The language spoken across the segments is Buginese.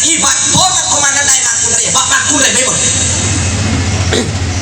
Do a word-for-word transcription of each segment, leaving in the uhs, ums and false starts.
Hebat tona ko manennai makkunrai, Pak, makkunrai memang.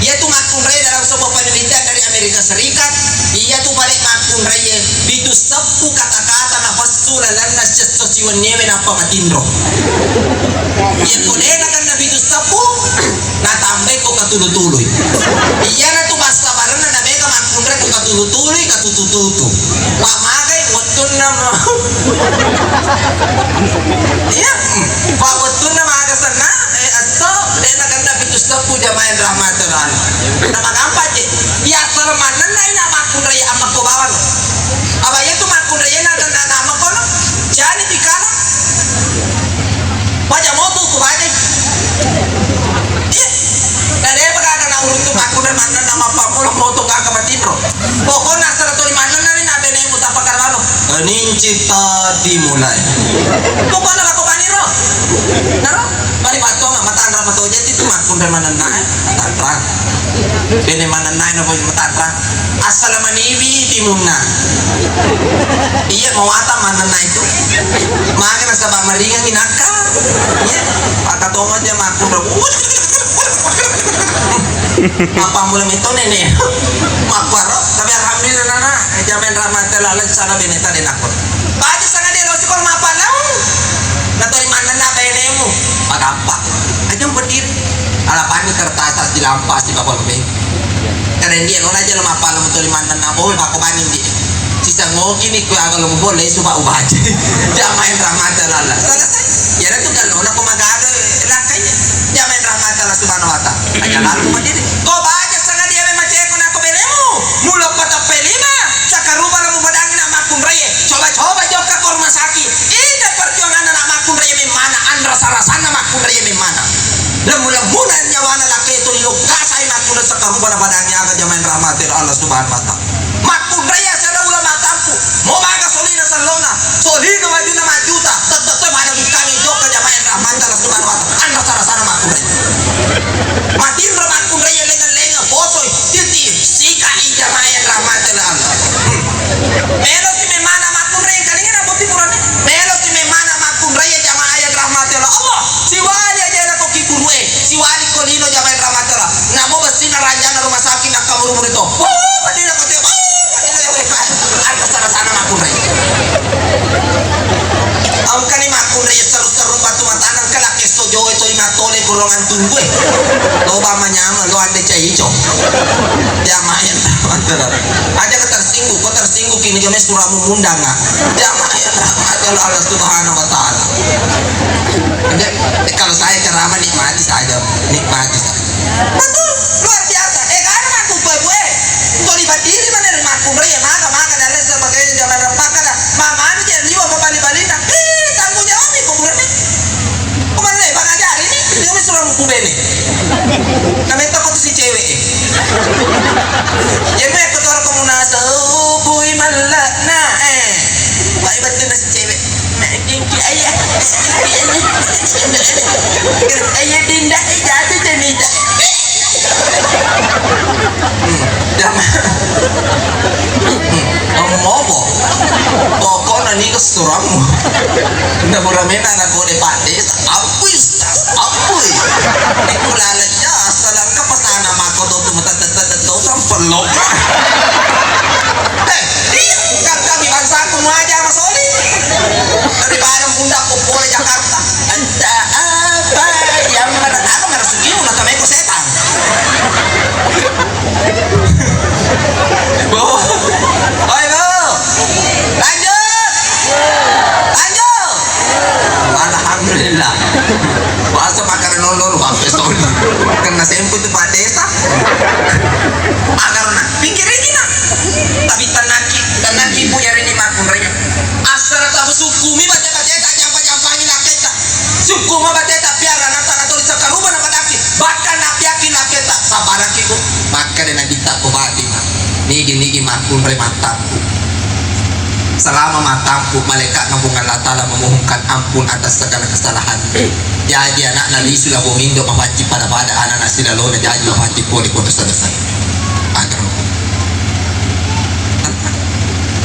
Iyatu makkunrai dalam sebuah penelitian dari Amerika Serikat, iyatu pale makkunrai pitu seppu kata-kata nafassu lalenna siesso siwenniewe nappa matinro. Iyako de nakenna pitu seppu, natambai ko katulu-tului. Iyanatu passabarenna namega makkunrai ko katulu-tului, katutu-tutu. Pamagai wettunna ma-, iya, pa wettunna maga senna, eh, esso, de nakenna pitu seppu jamaah yang rahmati Allah. Namagampang je. Iya, asal manenna ina makkunrai ammekko bawang. Apa iyatu makkunrai na, na, na, ammekko no? Jani pikala. Baja moto ku baja. Iya. Daripada na uruntu makkunrai manenna mappammula moto gaga matinro. Pokokna asal tuli manenna ni na benemu tappa karabano. Ninci tadi mulai. Pokokna lako paniro. Naro, mari pattonga matanra mato jadi tu makkunrai manenna, eh. Tanra. Bene manenna no poi matanra. Assala maniwi timunna. Iya, mawatang manenna itu. Maga nasaba maringangi nakka. Iya, pakatongo aja makkunrai. Mappammula metto nene. Mapparo, tapi alhamdulillah nana, jamaah yang rahmati Allah, salah bene tadi nakut. Baca sangadero siko mappalau. Natori manenna benemu. Magampa. Aja berdiri. Ala pani kertas silampa si bapak lebih. Karena dia nona aja lo mappalau toli manenna, oh, pakko bani di. Sisa ngoki ni kue aga lo boleh suka ubaca. Jamaah yang rahmati Allah. Selesai. Ya, itu kan lo, nak magaga, eh, lakanya. Jamaah yang rahmati Allah Subhanahu wa Ta'ala. Aja lalu berdiri. Ko baca sangadero memang ceko nako benemu. Mula patappai lima, sakarupa lo mupadangi nak makkunrai. Coba-coba jokka ko rumah sakit. Ida perjuangan anak makkunrai memmana, anrasa-rasanna makkunrai memmana. Lemmu-lemmuna nyawana lakkai tuli lokka sai makkunrai sakarupa na padangi aga jamaah yang rahmati Allah Subhanahu wa Ta'ala. Makkunrai asera ulama tampu. Mo maga solina sellona, solino majuna majuta, tetep-tetep ada bukangi jokka jamaah yang rahmati Allah Subhanahu wa Ta'ala. Anrasa-rasana makkunrai. Matinro makkunrai lenga-lenga, bosoi, titi, sikai jamaah yang rahmati Allah. Hmm. Melo si memana makkunrai, kalinga na boti purane. Melo si memana makkunrai jamaah yang rahmati Allah. Allah, siwali aja na ko kiburue, siwali ko lino jamaah yang rahmati Allah. Namo bessina ranjana rumah sakit nakkamuru-muru to. Oh, madina kote. Oh, madina kote. Ada sana-sana makkunrai. Engkani makkunrai seru-seru batu matana engka laki sojoe toi matole kurungan tunggu e. Loba manyama lo ande caico. Jamaah yang rahmati Allah. Aja ke tersinggung, kau tersinggung kini jame suramu mundanga. Jamaah yang rahmati Allah Subhanahu wa Ta'ala. Jadi, kalau saya ceramah nikmati saja, nikmati saja. Betul, luar biasa. Eh, karena aku bue-bue. Toli batiri mana dari makkunrai ya, maka, maka, dan lain sebagainya, zaman rempaka dah. Mama anu jadi liwa, apa bali-bali, nah. Eh, tanggung jawab nih, kuburan nih. Kuburan nih, bang aja hari ini, dia suruh buku bene. Namanya takut si cewek. Jadi, mereka tuh orang komunas, oh, bui malah, nah, eh. Baik betul nasi cewek. Nah, gengki ayah. Ayah dinda, eh, jatuh cerita. Hmm, jama-, hmm, ommobo. Pokokna niga surammu. Nda buramena na kode Pak Desa. Ampui, Ustaz, ampui. Iku laleng ya, salangka pasana mako to tu mata tete to sampelok. Eh, iya, kan kami bangsaku muaja masoli. Daripada bunda ko pole Jakarta. Ada apa yang mana? Aku nggak suka, udah kami ku setan. Bu. Oi, Bu. Lanjut. Lanjut. Alhamdulillah. Bahasa makanan lolo, Pak Pesoni. Kena sempu itu Pak Desa. Agar nak pikir ini, nak. Tapi tenaki, tenaki, Bu, ya, ini makun raya. Asal tak bersyukumi, baca-baca, tak jampa-jampangi, nak, kita. Sukku mabate tappiarana tana toli sakaruba napadaki, bahkan napiaki naketa sabaraki ku. Makkeda Nabitta ko Fatimah, nigi-nigi makkunrai mattampu. Selama mattampu, malaikatna Puang Allah Ta'ala memohonkan ampun atas segala kesalahan. Jaji anakna lisu labo mindo mafaccing pada-pada anakna silalona jaji mafaccing pole ko dosa-dosa. Agama.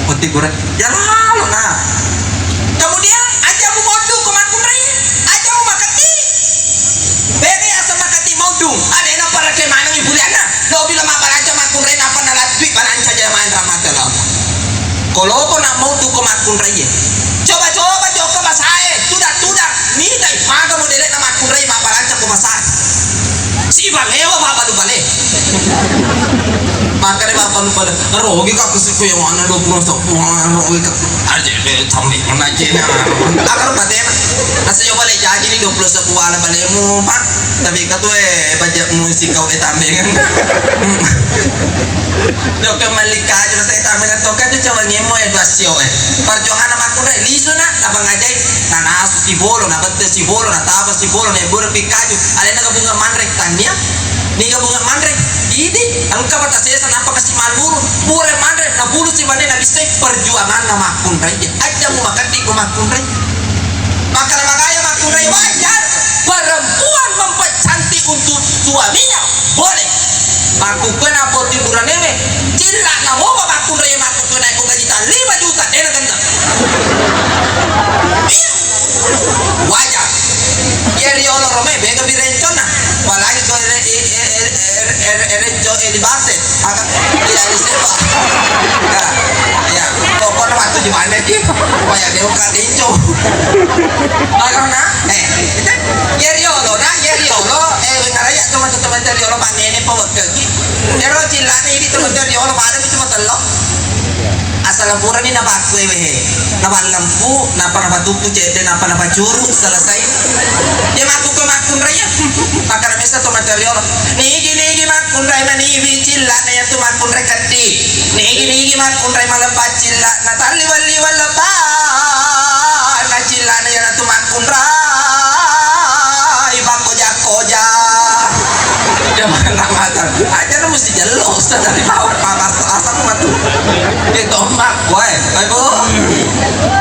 Penting kurang. Ya lalo na. Kemudian aja mu moddu ko makkunrai, aja mu makan Loko na mau tu ko makkunraie. Coba-coba jokka basae, tudang-tudang. Nitai maga modele na makkunrai mappalanca ko basae. Sibangewa mabbalu bale. Makare mabbalu bale. Rogi ka kusiku yang mana dua puluh satu. Wah, rogi ka. Aja deh, tambi mana aja na. Akar patena. Asa coba le jaji ni dua puluh satu ala balemu, Pak. Tapi kau tu eh baca musik kau eh tambengan. Jokka melli kaju, rasa tama na toka tu cawa ngemo e dua sio e. Parjuanganna makkunrai lisu na, napangajai, nanasu sibolo, nabette sibolo, nataba sibolo, naebbura pi kaju. Alena gabungan manre, tania. Ni gabungan manre, idi, engka bata sesa, nappa kasi malburu, pura manre, nabulu si bane, nabissai. Parjuanganna makkunrai. Ajja mu makaddi ko makkunrai. Makkala magaya makkunrai wajar. Perempuan mempercantik untuk suaminya boleh. Makkukkue na boti buranewe, cilla na mopa makkunrai makkukkue naiko gaji ta lima juta, dena genna. Iya. Wajar. Iya riolo rome, bega birenconna. Apalagi ko ere, ere, ere, ere, ere, jo, ere, base. Aga, iya, iya, siapa? Nah, iya. Pokoknya waktu di mana ki? Banyak dia bukan tinju. Karena, eh, iya riolo, nah, iya riolo, eh, ngaraya teman-teman dari riolo, Pak Nene, Pak Wakil ki. Ero cilane ini teman dari riolo, pada itu matello. Asal purani napakkuewe, napallempu, nappa napatuppu cedde, nappa napacuru, selesai. Iya makkukkue makkunrai ya. Makkada messa to mate riolo. Nigi-nigi makkunrai maniwi cillana ya tu makkunrai keddi. Nigi-nigi makkunrai maleppa cillana talli welli weleppa. Na cillana ya tu makkunrai pakkoja-koja. Dia mana mata. Aja mesti jelas dari bawah panas asam matu. Itu emak. Wae, ayo, Bu.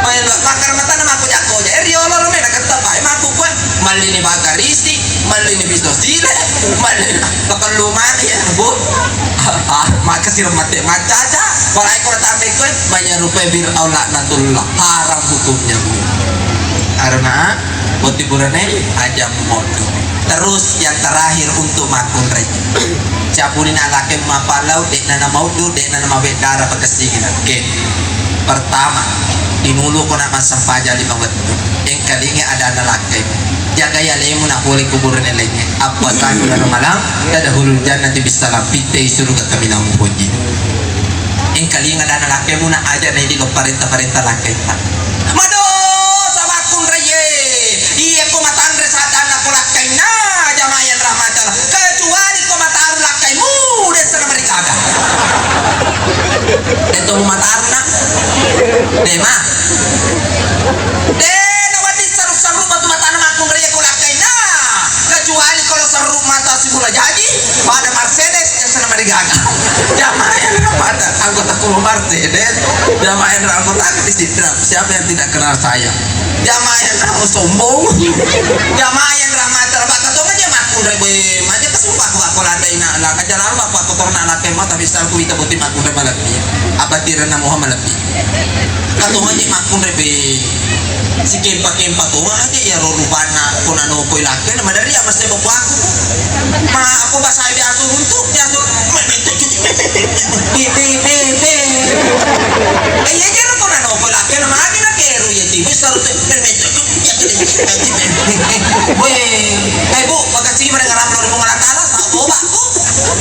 Main bakar mata nama aku jako. Jadi riolo lo mena kata bae maku kue. Mallini bakarisi, mallini piso sile, mallini pakallu mani ya, Bu. Ah, maka sir mate macaca. Walai kura tambe kue, menyerupai Fir'aun laknatullah. Haram hukumnya, Bu. Karena boti burane aja modo. Terus yang terakhir untuk makkunrai. Cabuni na lake mapallau, dek nana maudu, dek nana mabeddara pakessingina. Oke. Pertama, tinulu ko na massempajang lima wettu. Engkalinga ada na lake. Jagai alemu na pole kuburane lainnya. Apa sanu lanu malam, tadahulul jannati bisalam. Pitai suruga kaminang mupoji. Engkalinga ada na lake muna aja na idi parenta-parenta lake. Madosa makkunraie. Iya ko matanre saddanna ko lakkainna jamaah yang rahmati Allah. Kecuali ko mataru lakkaimu dessa na marigaga. Deto mu mataruna. Dema. Dena wati seru-seru batu matana makkunraie ko lakkainna. Kecuali kalau seru mata si Bula Jaji pada Mercedes. Sana marigaga. Jamaah yang mata anggota kulo Mercedes. Jamaah yang anggota di Sidra. Siapa yang tidak kenal saya? Jamaah yang kamu sombong. Jamaah yang rahmat Allah. Pak Ketua aja makkunrai boy. Aja kesumpah aku aku lada ina lah kajalan apa aku ternak laki mata bisa aku itu putih makkunrai malam dia. Apa tirana Muhammad lebih. Katongeng je makkunrai be. Sikempa-kempa tongeng aja ya ro rupanna ko nanokoi lakkena madari ama sebo kuaku. Ma aku basai biasa runtu biasa. Be, be, be, be. Eh, iya jero ko nanokoi lakkena magi na keru ya tiba saru te. Be, be, be. Weh, eh, Bu, makasih pada ngaram lo rumah Allah Taala, tak boba, Bu.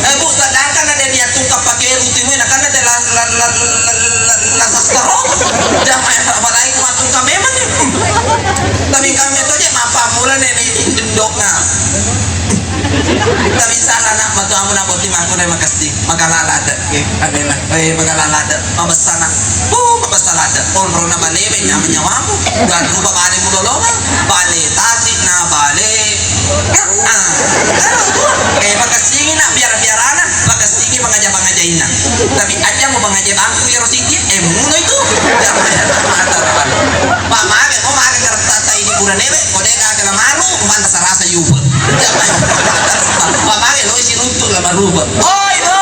Eh, Bu, sedangkan ada niat tukang pakai rutin, weh, nah, kan ada la, la, la, la, la, la, la, sastaro. Jangan main apa lain, aku tukang memang, ya. Tapi kami itu aja, mapa mula nih, nih, dendok, nah. Tapi salah, nak, batu amu, nak, boti, makku, nih, makasih. Makalala ada, eh, ada, nak. Eh, makalala ada. Mabessana. Uh, mabessa ladde. Onrona balewe nyama-nyamamu. Gak lupa bale mulolongang. Bale tasi na bale. Ah, ah. Eh, makessingi na biara-biarana, makessingi pangaja-pangajainna. Tapi aja mau pangaja bangku iro siki, eh, muno itu. Jangan mata. Pak mage, mau mage kertas ini buranewe, kode kagak maru, mana serasa yuba. Jangan. Pak mage lo isi runtu lah maruba. Oh, itu.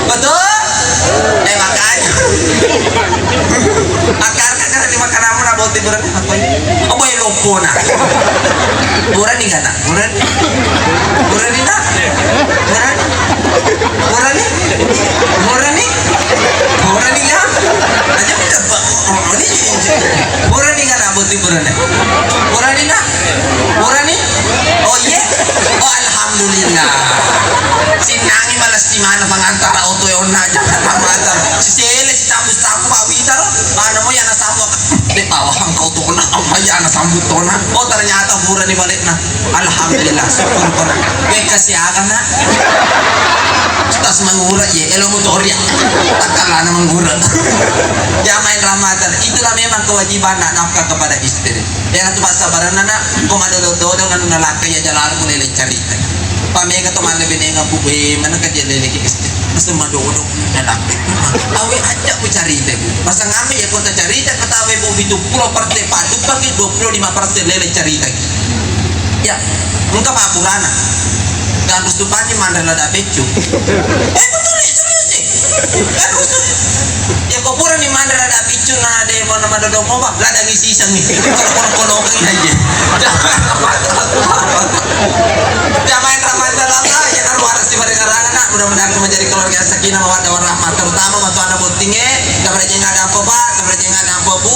Betul? Eh, makanya. Akar-akar di makananmu na boti berarti apa ini? Apa yang lopona? Murah nih kata. Murah. Murah nih, nak. Murah. Murah nih. Murah nih. Murah nih. Murah nih, ya. Aja Purani kan, Abu, ti purani? Purani, Nak? Purani? Oh, iya? Oh, alhamdulillah. Sinnangngi malessi maneng pangantara oto e onna, jangan ramata. Sisele, sisambut-sambut, Pak Wita, ro. Mana mau ya nasambut? Dek, bawang kau tona, apa ya nasambut tona? Oh, ternyata purani balikna. Alhamdulillah, syukur kona. Wekka siaga, Nak. Tas mangura, ye, elo motoria. Takalana mangura. Jamaah yang rahmatan, itulah memang kewajiban nak nafkah kepada istri. Yang itu bahasa barana, Nak, ko madodo-dodo dengan nalaka ya jalan mulai lecari. Pamega to mana benenga bu, eh, mana kerja lele ke istri. Semua dodo dalam. Awe aja ku carita, Bu. Masa ngame ya kota carita, kata awe, Bu, itu pulau partai padu pagi dua puluh lima persen lele carita. Ya, engka mapurana. Dan rustu pani mandra lada beccu. Eh, betul, serius, eh. Kan rustu. Ya, kok pura ni mandra lada beccu, na de mana mana domo, Pak. Lada ngisi sangi. Kalau kono-kono kan aja. Jamaah yang rahmati Allah, ya, naruh atas di bareng-bareng, Nak. Mudah-mudahan menjadi keluarga yang sakinah, mawaddah, warahmah, terutama matuanna bottingnge, tabarajeng ada apa, Pak, tabarajeng ada apa, Bu,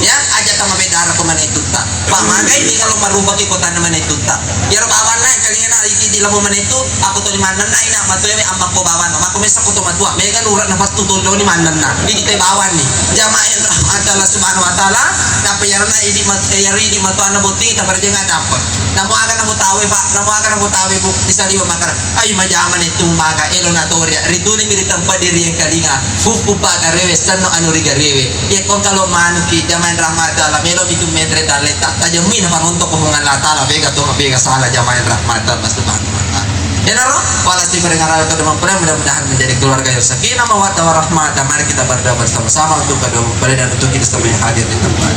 ya, aja tama bedara ke mana itu, tak. Pak, magai ini kalau merubah ke kota mana itu, tak. Ya, bawanna, kalian lagi di lamu mana itu, aku tuh di mana, nah, ini apa tuh, ya, amma ko bawanna, mako mesa ko to matua, mega nurut na patu tuh, di mana, nah, di kita bawan nih, jamaah yang rahmati Allah Subhanahu wa Ta'ala, tapi ya, na, ini mat-, ya, ini matuanna botting, tabarajeng ada apa. Namo aga namo tawe, Pak, namo aga namo tawe, Bu, di saliwa makara. Ai majama ne tumbaga, elo na toria, rituni mi ri tempat diri yang kalinga, fufu pa garewe, senno anu ri garewe. Iya ko kalau manuki, jamaah rahmati Allah, melo bitu metre dalle, tak tajamui na panonto ko Allah Ta'ala, bega to, bega salah jamaah rahmati Allah Subhanahu wa Ta'ala. Ya naro, wala si berengara to demam pula, mudah-mudahan menjadi keluarga yang sakinah, mawaddah, warahmah. Dan mari kita berdoa bersama-sama untuk kedua mempelai dan untuk kita semua yang hadir di tempat.